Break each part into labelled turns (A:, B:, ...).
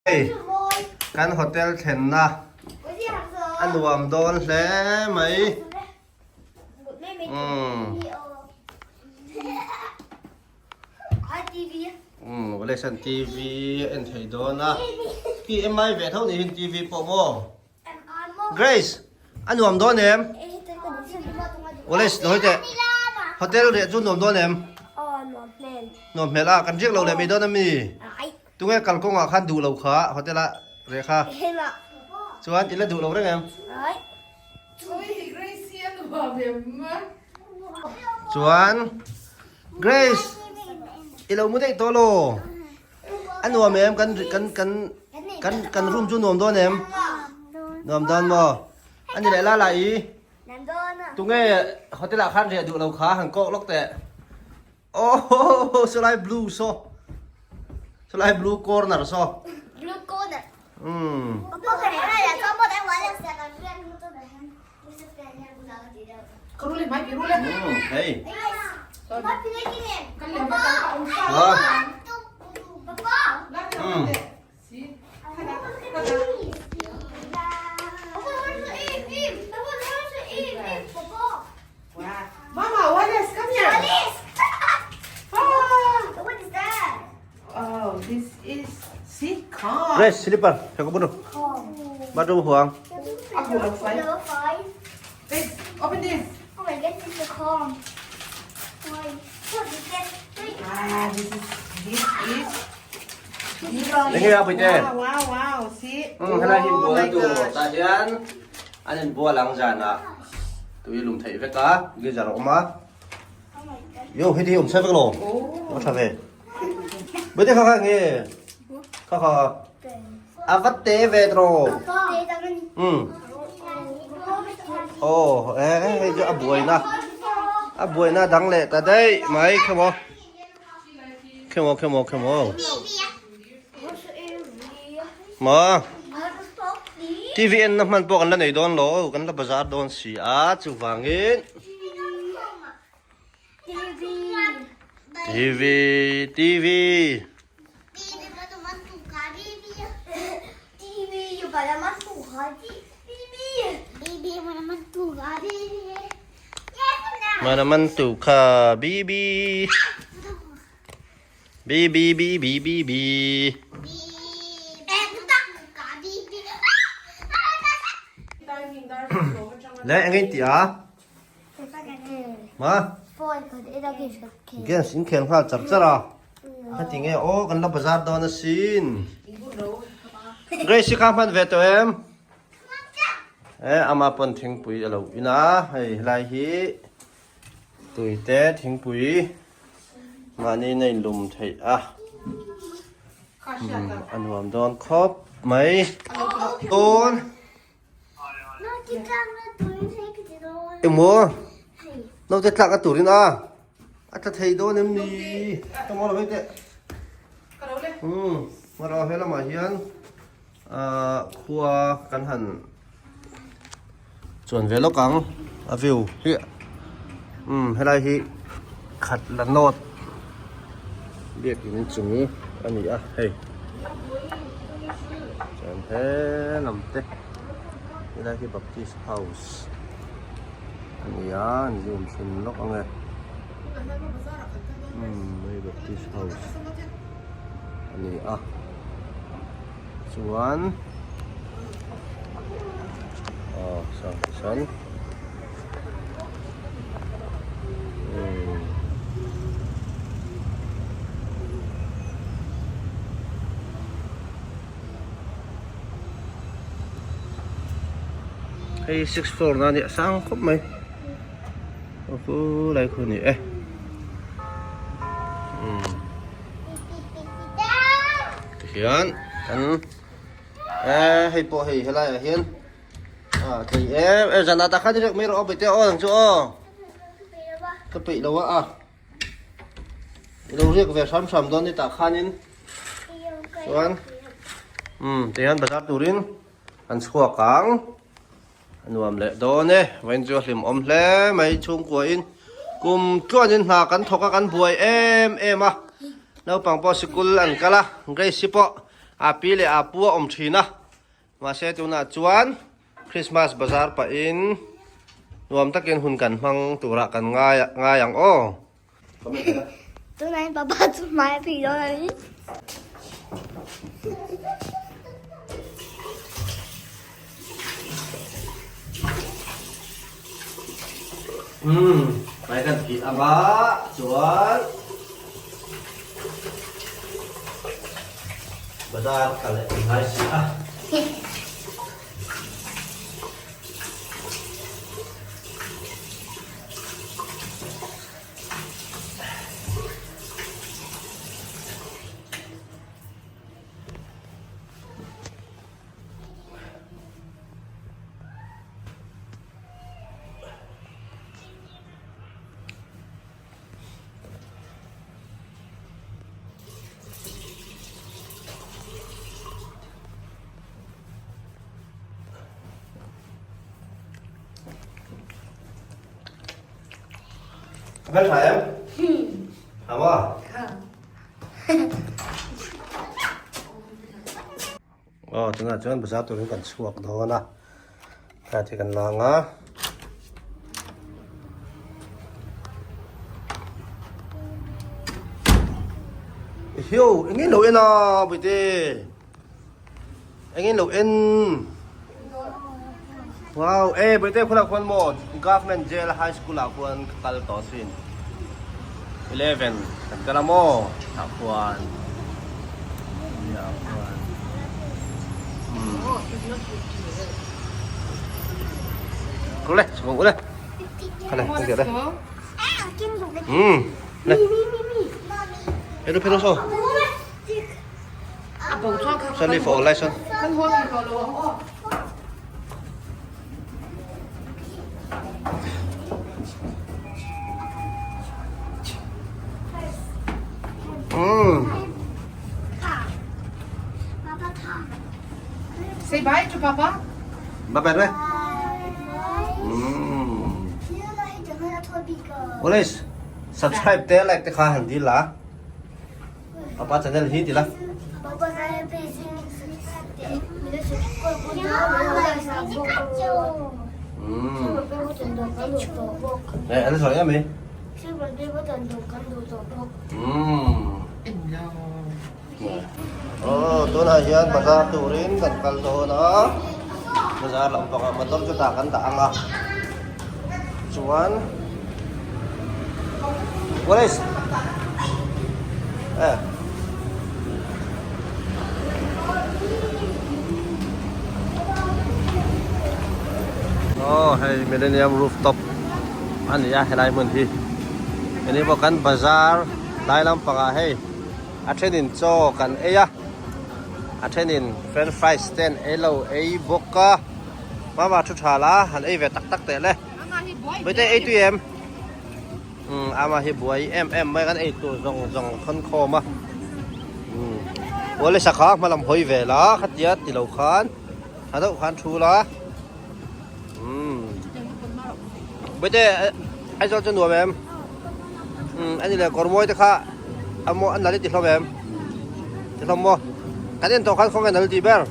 A: Hei kan hotel thlenna a nuam dawn hle mai. Umm. Umm Walesan TV a en thei dawn a. Khi MI ve tho ni hin TV pawh maw? Grace a nuam dawn em? Wales lo teh. Hotel riah chu nuam dawn em? Nuam hmel a kan riak lo leh mai dawn ami? Tunge kalkawngah khan duh lo kha hotel ah reh kha. Chuan i la duh lo reng em? Chuan Grace i lo mu daih tawh law? A nuam em kan kan kan kan kan room chu nuam dawn em? Nuam dawn maw? A ni leh la la i. Tunge hotel ah khan riah duh lo kha han kawk lawk teh. Oh, sawlai blue saw. Sawlai blue corner saw.
B: Blue corner.
A: Hmm. Hmm, hey. Hmm.
C: Mama, Wallace, come here.
B: Wallace!
C: Ah.
B: What is that?
C: Oh, this is see car.
A: Grace, slipper, cho có bút không? Bắt đầu huang.
C: Level five.
B: Level five.
C: Wait, open this.
B: Oh my goodness, it's a car. Wait, what is that? Wait.
C: Ah, this is this is.
A: Enge a puite?
C: Wow, wow, wow. See?
A: Ừ, helai hi
C: Oh
A: bual
C: my
A: tu
C: gosh.
A: ta hian an in bual ang zana tui lum theih vek a geyser a awm a yo heti hi awm sa vek lo a tha ve bete kha kha nge kha kha a va te ve tro um oh e hei chu a buaina a buaina dang leh ta daih mai khemaw Khemaw khemaw khemaw. Ma. TV en na hman pawh kan la nei dawn lo, kan la bazar dawn si a, chuvangin. TV TV. Mana man tu kha BB. B B B B B B. Le engin ti a? Ma? Games in khel nghal char char a. Ka ti nge aw kan la bazar dawn asin. Grace kha hman ve tawh em? E ama pawn thingpui a lo in a hei helai hi tui te thingpui mahni in a inlum theih a a nuam dawn khawp mai dawn engmaw naute tlak a turin a a tla thei dawn em ni ka maw lo vek teh umm hmaraw he lamah hian. Ahh khua kan han chuan ve lawk ang a view hi umm helai hi khat la nawt biakin chung a ni a hei chuan he lam te helai hi baptist house a ni a an zoom chhin lawk ang e umm hei baptist house a ni a. Chuan aw sang san umm hei six floor na nia sang khawp mai aw khu lai khu ni e umm. Tihian kan e hei pawh hei helai ah hian a thei em em zan ah tak khan i rek mai rawh aw bawihte aw ang chu aw ka peih lo a a i lo riak ve hram hram dawn ni tah khanin chuan umm tihian bazar turin an chhuak ang a nuam leh dawn e vawiin chu a hlimawm hle mai chhungkua in kum tluanin hna kan thawk a kan buai em em a naupang pawh sikul an kal a Grace-i pawh A pi leh a pu a awm thin a, mahse tunah chuan Christmas bazar pahin nuam takin hun kan hmang turah kan ngai ngai ang aw.
B: Tunah hian papa chu hmai a phih dawn a ni.
A: Umm hmai kan phih anga chuan bazar kal leh kan ngai si a. Hmel tha em? Tha maw? Aw tunah chuan bazar turin kan chhuak dawn a helai te kan lang a. Hiu engin lo en a bawihte engin lo en wow e bawihte khulah khuan maw government jail high school ah khuan ka kal tawh asin 11 kan kal a maw tah khuan Ule, xuống ule. Cái này, không được đây. Ừ. Này. Hello, hello so. Sunny for lesson.
C: Say bye to papa.
A: Bye bye le. Police, subscribe te like te kha han di la. Papa channel hi ti la. Này, anh nói em đi. Aw tunah hian bazar turin kan kal dawn a bazar lampangah motor chu tah kan dah ang a chuan police eh aw hei millennium rooftop a ni a helai hmun hi heni pawh kan bazar tlai lampangah hei. A thenin chaw kan ei a, a thenin french fries te an ei lo ei bawk a, mama thu tha la han ei ve tak tak teh le, Bawihte ei tui em? Umm ama hi buai em em mai kan ei tur zawng zawng thawn khawm a, umm Puali sakha hma lam hawi ve la khatia ti lo khan tha deuh khan thu la, umm Bawihte Aizawl chu nuam em? Umm ani leh kawr mawi te kha a maw a nal i ti hlawm em ti hlawm maw kan en tawh khan khawnge nal tih ber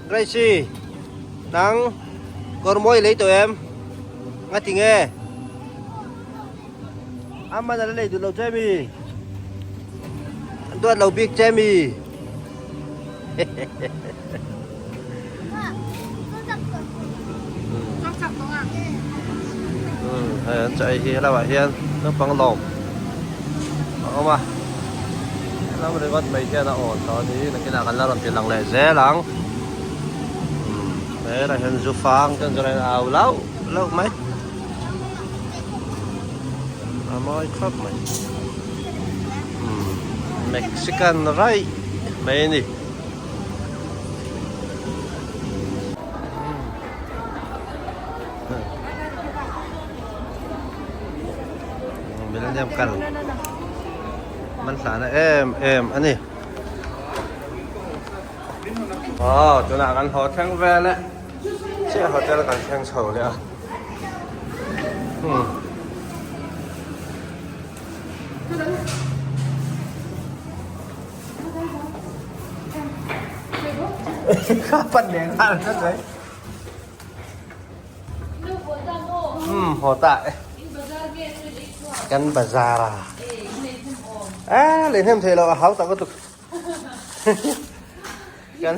A: Gracie nang kawr mawi lei tawh em nga ti nge a man a la lei duh lo che mi an duat lo bik che mi Hei an chai hi helaiah hian naupang lawm a awm a helam ringawt mai hian a awn tawh a ni nakinah kan la rawn ti lang leh zel ang helaiah hian zu fang te an zawrh a au lauh lauh mai a mawi khawp mai Mexican raih mai a ni. Millennium kal man hlana em em a ni. Aw tunah kan haw thleng vel e. Chiah hotel kan thleng chho leh a. Ka pan leh nghal tlat mai. Umm haw ta e. Kan bazar a. A leh hnem thei lo a hau tak lutuk. Kan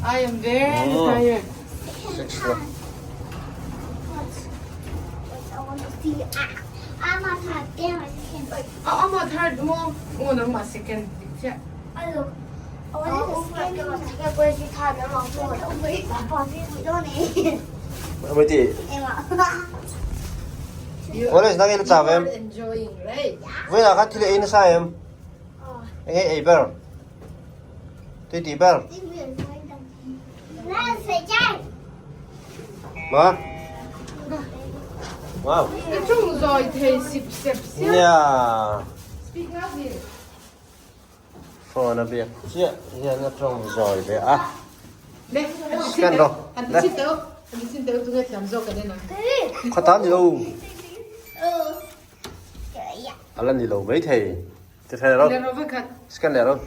C: I am very tired. Ama third mo o nangmah second chiah.
A: College nang in chau em? Vawiinah khan thil ei nasa em? Eng nge ei ber? Tui tih ber? Ma? Wow. Nia. Phone a biak chiah hian a tawng zawi ve a. Scan rawh. Le. Khaw ta ni lo. A la ni lo mai thei. Ti thei rawh. Scan leh rawh.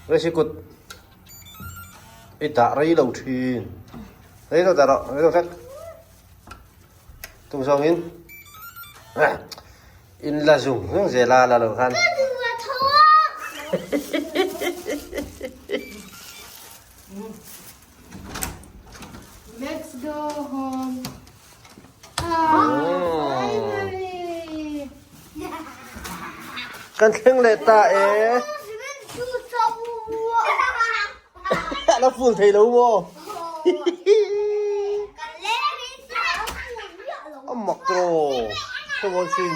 A: Rei kut i dah rei lo thin. Rei lo dah rawh. Rei lo vek. Tung zawngin. In la zung zung zel a la lo khan.
C: Let's go home. Ah, finally.
A: Kan thleng leh ta e. La full thei lo maw? A mak tawh. Come on sin.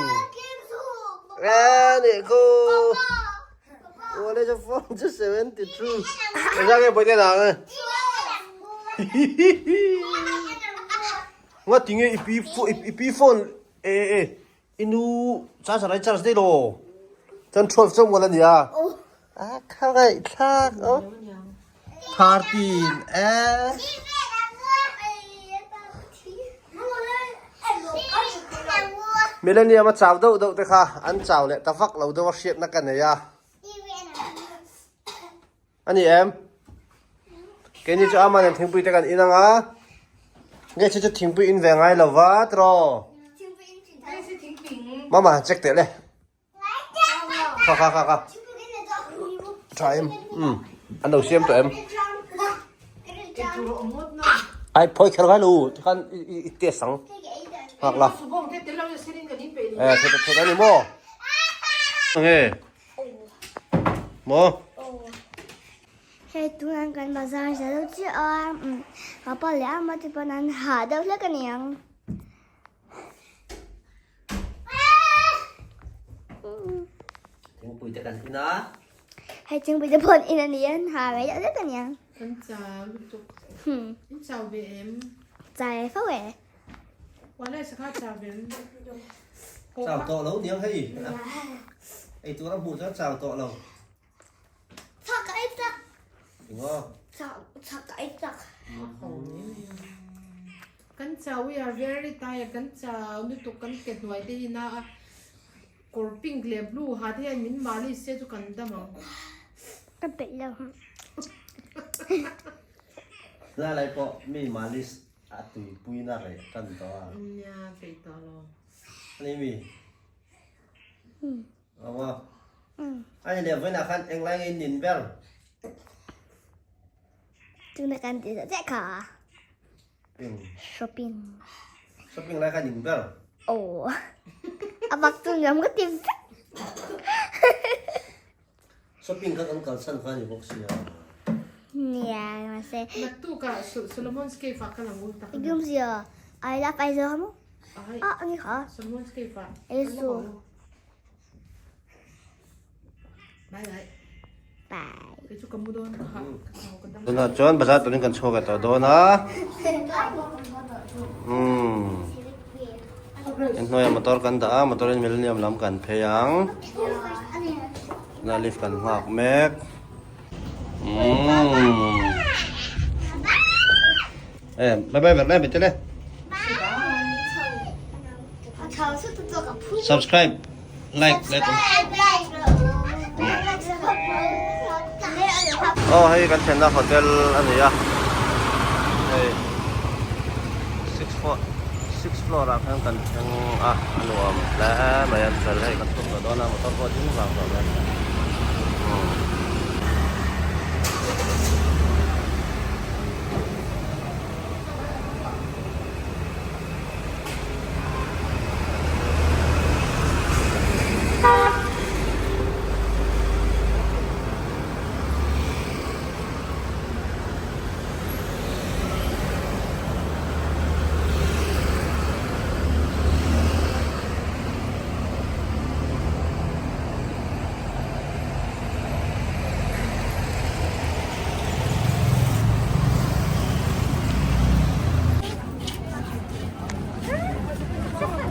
A: Ane ko. Wala sa phone chu 72. Eza ke boy te na nge. Nga tinge ipi ipi phone e e inu charger ai charge dei lo. Chan 12 chong wala nia. A khangai thlak o. 13 e. Millennium a chau deuh deuh te kha an chau leh ta vak lo deuh a hriatna ka nei a. A ni em? Keini chu ama nen thingpui te kan in ang a. Nge chu chu thingpui in ve ngai lo va tiraw? Mama check teh le. Kha kha kha kha. Tha em. Um. An lo siam tawh em. Ai phoi kher ngai lo. Tikhan i test ang. Nghak la. Eh, thei thei ani maw? Nge. Maw?
B: Hei tunan kan bazar za lo chiah a. Ka pa leh ama te pawn an hah deuh hlek a niang.
A: Thingpui te kan in a.
B: Hei thingpui te pawh in a ni a, ha rei deuh deuh a nia.
C: Kan chau lutuk. In chau ve em?
B: Chau ve fo e.
C: Wala sakha chau ve em?
A: Chau tawh lo niang hei. Ei tur a hmuh chuan chau tawh lo.
B: Chak ei chak.
A: Engaw?
B: Chak chak ei chak.
C: Kan chau we are very tired kan chau lutuk kan ke hnuai te hi na a kawr pink leh blue ha te hian min mali se chu kan dam ang.
B: Ka peih lo.
A: Hna lai pawh mi malis a tuipui na reh tan tawh a.
C: Nia peih tawh lo.
A: Ani mi? Aw a ni leh vawiinah khan englai nge in nin ber?
B: Tuna kan ti zat zat kha. Shopping.
A: Shopping lai khan ning ber?
B: Aw. A bak chu nuam ka ti vek.
A: Shopping kha kan kalsan kha ni bawk sia.
B: Nia, mahse.
C: Naktukah Solomon's Cave ah ka lang ul tak.
B: Gumzia, I love Aizawl mo. Ah, ani kha.
C: Solomon's Cave ah.
B: Aizawl.
C: Bye bye.
B: Bye.
C: Kei chu ka mu dawn ka hah ka chau ka dam.
A: Tunah chuan bazar turin kan chhuak leh tawh dawn a. Umm. Inhnuaiah motor kan dah a, motor in Millennium lam kan phei ang. Tunah lift kan nghak mek. Umm. Eh, bye bye ber le bete le. Subscribe, like, like. Oh, hei kan thlenna hotel a ni a. Hei six floor six floor ah khan kan thleng a, a nuam hle mai an fel hei kan chhuk tawh dawn a motor pawh a ding vang tawh mai. Umm.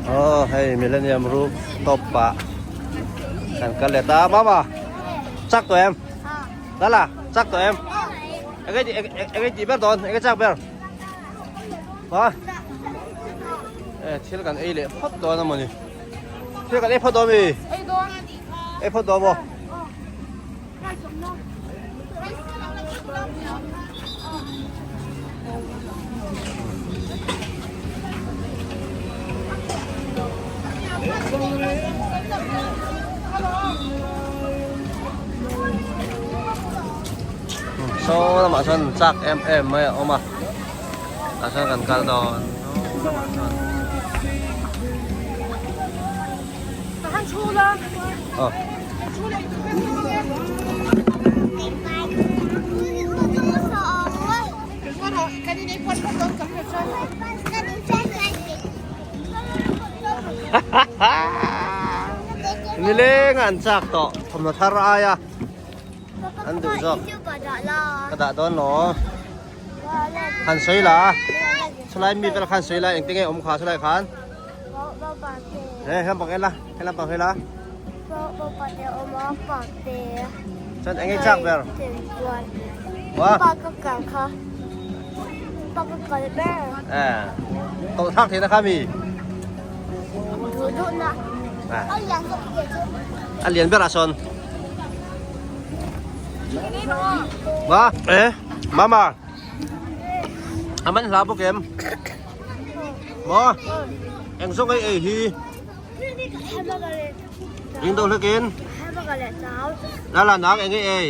A: Aw hei Millennium roof top ah kan kal leh ta mama chak tawh em lala chak tawh em eng eng tih ber dawn eng chak ber ha e thil kan ei leh phawt dawn a mawni thil kan ei phawt dawn mi ei phawt dawn maw. Saw lamah sawn chak em em mai a awm a tah sawn kan kal dawn lamah sawn aw. Nileng an chak tawh thawmhnaw thar aia an duh zawk ka dah dawn lo han sawi la chulai mi vel khan sawi la engtin nge awm kha chulai khan he helam pang en la helam pang hawi la chuan eng nge chak ber tawlh thlak theihna kha mi a lian ber ah sawn ma e mama a man hla bawk em maw eng zawng ei ei hi ring deuh hlek in la la nang eng ei ei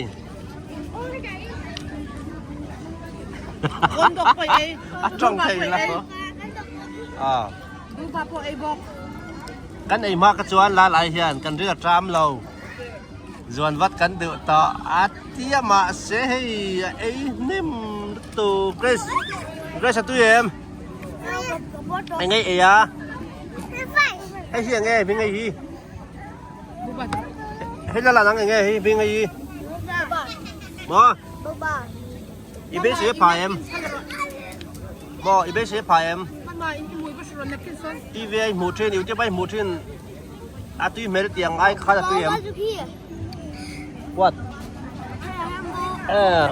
A: a tawng thei lo a kan ei hma ka chuan la lai hian kan ring a tram lo zuan vat kan duh tawh a tia mahse hei a ei hnem lutuk Grace Grace a tui em eng ei ei a hei hi eng nge hming ei hi hei la la nang eng nge hi hming ei hi maw i beisei a phai em maw i beisei a phai em TV a i hmuh thin youtube a i hmuh thin a tui hmel tih ang ai khan a tui em what eh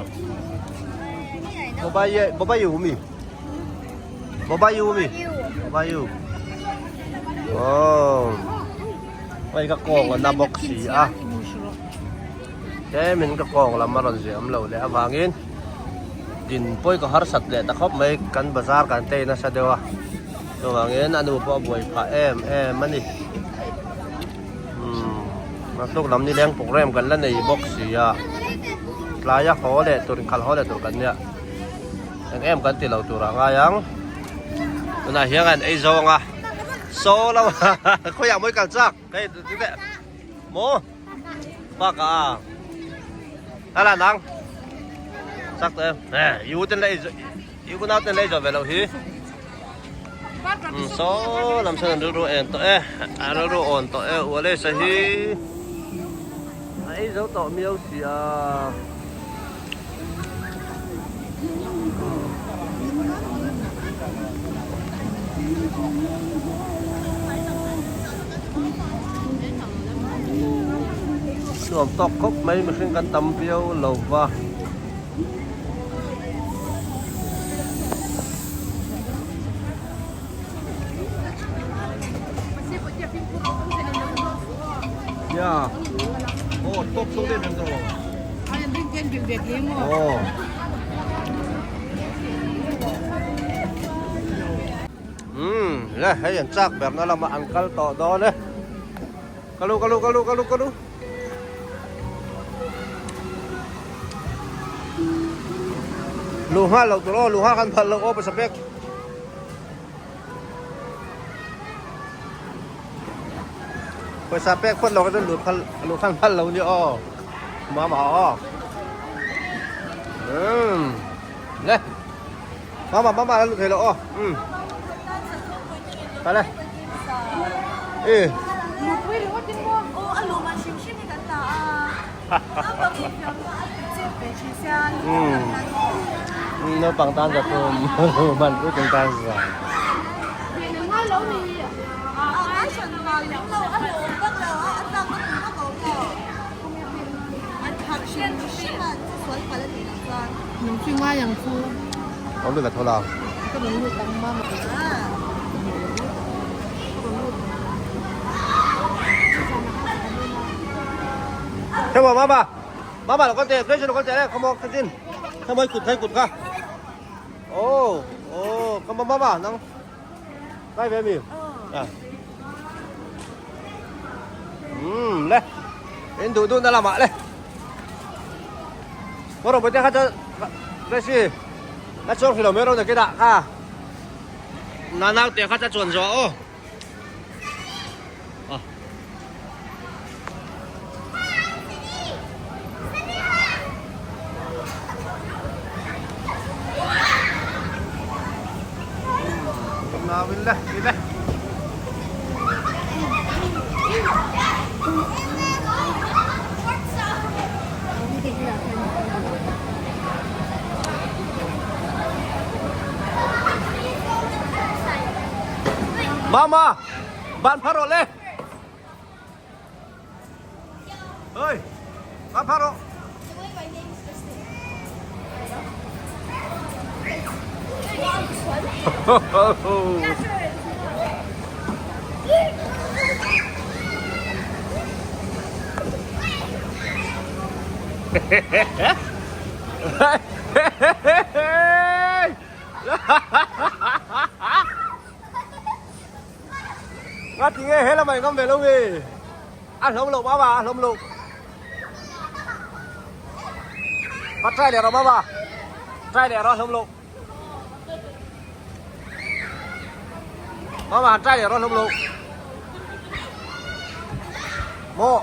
A: boba ye boba yu mi boba yu mi boba yu oh hei ka kawng a na bawk si a tlemin ka kawng lam a rawn zeh awm lo leh avangin din pawi ka harsat leh ta khawp mai kan bazar kan tei nasa deuh a. Chuvangin a nu pawh a buai phah em em a ni. Umm naktuk lam nileng program kan la nei bawk si a, tlaia haw leh tur inkhalh haw leh tur kan nia eng em kan ti lo tur ah ngai ang. Tunah hian kan ei zawng a, saw lo khawiah mawi kal chak hei tute maw park ah a la nang chak tawh em eh u ten la ei I unau ten lei zawh ve loh hi. Saw lam sawn an rilru en tawh e, an rilru awn tawh e, Wallace-a hi a ei zo tawh miau si a. Nuam tawk khawp mai mihring kan tam viau lo va. Ya. Oh, top so de mem ro. Oh. Hmm, le hei an chak ber na lama an kal tawh dawn e. Kalu kalu kalu kalu kalu. Lu nghal lo tur aw, lu nghal kan phal lo aw pawisa pek. Pawisa pek phawt lo kha chuan lu phal lu khan phal lo nia aw. Mama aw. Um. Le. Mama mama la lu thei lo aw. Um. Kale. E. Um. Naupang tan za thum man pui tung tan za. Awm ve tho la. Theo mà mama mama là con tè cái gì là con tè đấy không có cái gì theo mấy cụt thấy cụt cả ô ô không mama mama nang đây về mi à um le in du du na lama le có rồi bây giờ cho cái gì nó cho thì là mấy rồi cái đã ha na nau te kha cha chuan zo aw ah Nawin le le Mama ban phar rawh le ơi ban phar rawh Nga ti nge he lamah i ngam ve lo nge a hlawm loh mama a hlawm loh va try leh rawh mama try leh rawh a hlawm loh mama han try leh rawh a hlawm loh maw.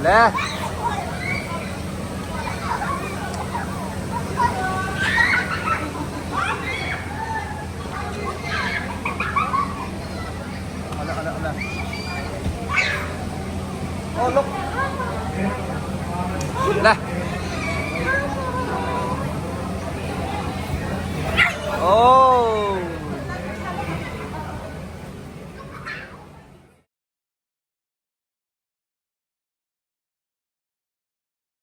A: Le. Ale ale ale. Oh look. Le.